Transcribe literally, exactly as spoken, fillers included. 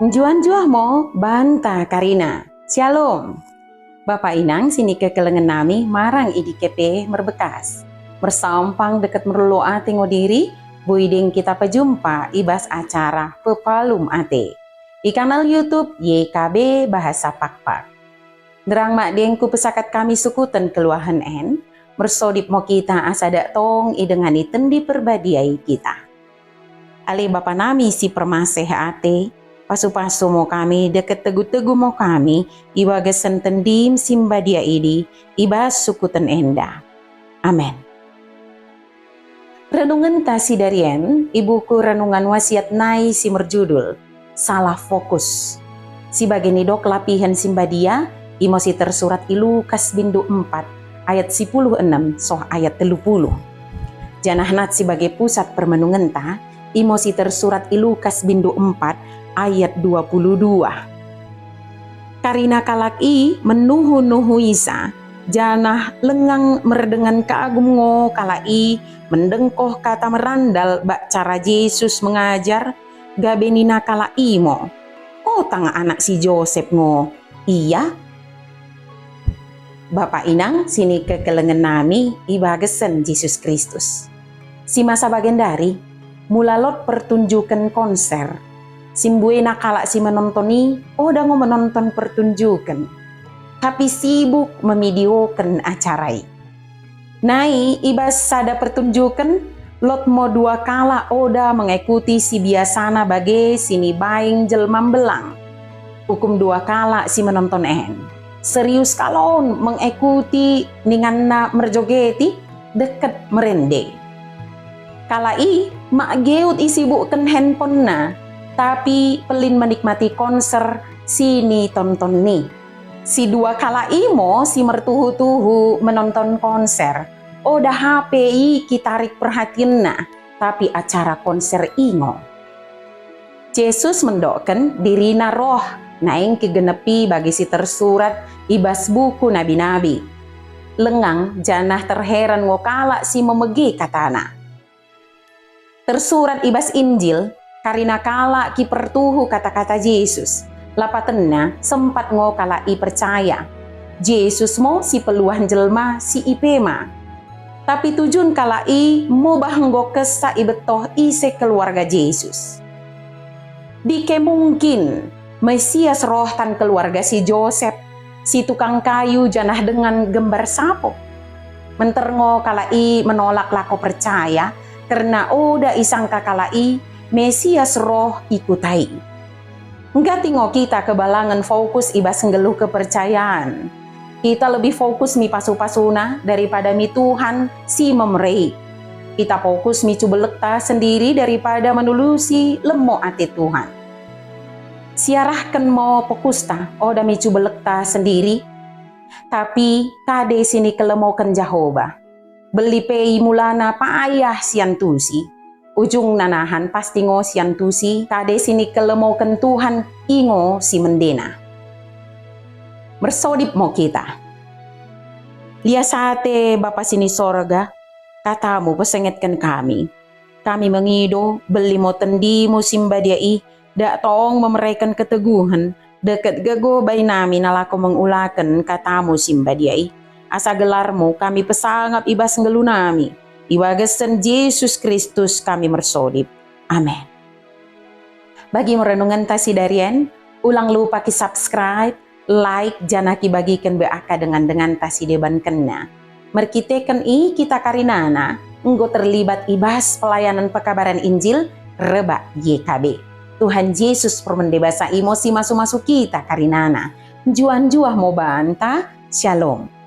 Njuah-njuah mo banta karina. Syalom. Bapa inang sinikekelengen nami marang i dike pe merbekas. Mersampang dekket merlolo ate ngo diri, boi deng kita pejumpa i bas acara Pepalum Ate i kanal YouTube Y K B Bahasa Pakpak. Nderrang madeng kupesakat kami sukuten kenggeluhen en, mersodip mo kita asa dak tong idengani Tendi Perbadia i kita. Ale Bapa nami si permaseh ate, pasu-pasu mo kami dekket tegu-tegu mo kami i bagasen Tendim si mbadia idi i bas sukuten enda. Amen. Renungenta sidari en i buku Renungan Wasiat nai si merjudul Salah Fokus. Si bage nidok lapihen si mbadia, imo si tersurat i Lukas bindu empat ayat sipuluh enem soh ayat tellu puluh. Janah nat si bage pusat permenungenta, imo si tersurat i Lukas bindu empat ayat dua puluh dua. Karina kalak i menuhu-nuhuisa, janah lengang merdengan kagum ngo kalak i mendengkoh kata merandal bak cara Jesus mengajar, gabe nina kalak i mo, "O tang anak si Josep ngo ia?" Bapa inang sinikekelengen nami i bagasen Jesus Kristus. Si masa bagendari, mula lot pertunjuken konser, si mbuena kalak si menonton i oda ngo menonton pertunjuken, tapi sibuk memidioken acara i. Nai i bas sada pertunjuken, lot mo dua kalak oda mengekuti si biasana bage sinibaing jelma mbelang. Ukum dua kalak si menonton en, serius kalon mengekuti ninganna merjoget i dekket merende. Kalak i mak geut isibukken handphonena, tapi pellin menikmati konser sinitonton i. Si dua kalak i mo si mertuhu-tuhu menonton konser, oda H P i kitarik perhatienna, tapi acara konser i ngo. Jesus mendokken dirina roh, naing kigenepi bagi si tersurat i bas buku nabi-nabi. Lengang janah terheran ngo kalak si memege katana. Tersurat i bas Injil, karina kalak kipertuhu kata-kata Jesus, lapatenna sempat ngo kalak i percaya. Jesus mo si peluah jelma si ipema. Tapi tujun kalak i mobah enggo kessa ibettoh ise keluarga Jesus. Dike mungkin Mesias roh tan keluarga si Josep, si tukang kayu janah dengan gembar sapo? Menter ngo kalak i menolak lako percaya, kerna oda isangka kalak i Mesias roh i kuta i. Nggati ngo kita kebalangen fokus i bas nggeluh kepercayaan. Kita lebih fokus mi pasu-pasuna daripada mi Tuhan si memere i. Kita fokus mi cubellekta sendiri daripada menulusi lemmo ate Tuhan. Siarahken mo fokusta oda mi cubellekta sendiri, tapi kade sinikelemoken Jahoba. Belli pe i mulana payah siantusi, ujungna nahan pasti ngo siantusi kade sinikelemoken Tuhan i ngo si mendena. Mersodip mo kita. Lias ate Bapa sini Sorga, katamu pesengetken kami. Kami mengido, belli mo tendimu si mbadia i, dak tong memereken keteguhen, dekket gegoh bai nami nalako mengulaken katamu si mbadia i. Asa gelarmu kami pesangap i bas nggeluh nami, i bagasen Jesus Kristus kami mersodip. Amen. Bagi mo renungenta sidari en, ulang lupa ki-subscribe, like, janah kibagiken be akka dengan-denganta si debankenna. Merkiteken i kita karinana enggo terlibat i bas pelayanan pekabaren Injil rebbak Y K B. Tuhan Jesus permende basa i mo si masu-masu kita karinana. Njuah-njuah mo banta. Syalom.